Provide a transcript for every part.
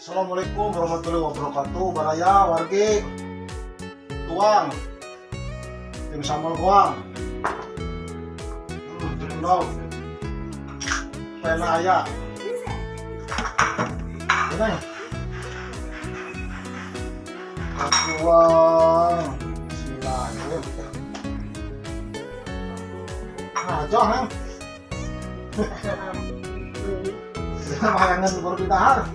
Assalamualaikum warahmatullahi wabarakatuh. Baraya wargi tuang tim sambal goang. Tim endog. Pena aya. Ini. Tuang. Bismillahirrahmanirrahim. Nah, joh, Neng. Bayangan baru didahar.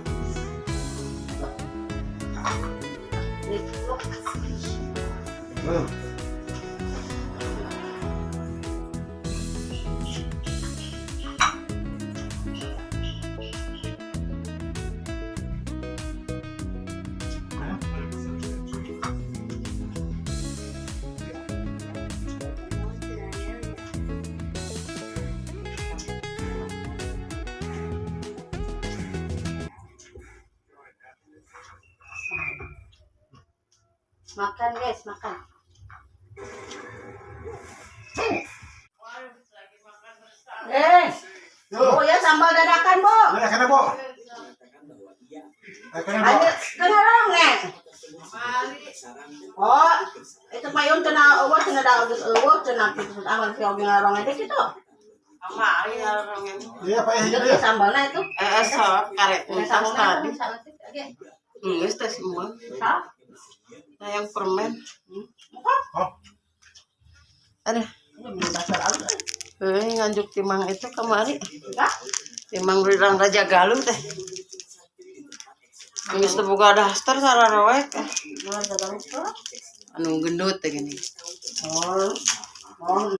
Makan guys, makan. Bu ya sambal dadakan, Bu. Ya, kena, Bu. Kena, Bu. Ayo, kena ronge. Oh, itu payun cenah eueuh cenah da geus eueuh cenah kitu awal si oge ngaronge teh kitu. Iya, Pak, iya, Itu iya. sambalna itu. Sok karet Sambalna tadi. Oke. Geus teh semua. Sok. Nah, yang permen. Oh, Ada. Nganjuk timang itu kemari. Enggak. Timang Rirang Raja Galuh teh. Geus teu boga daster sararoek. Anu gendut teh gini. Oh. Oh.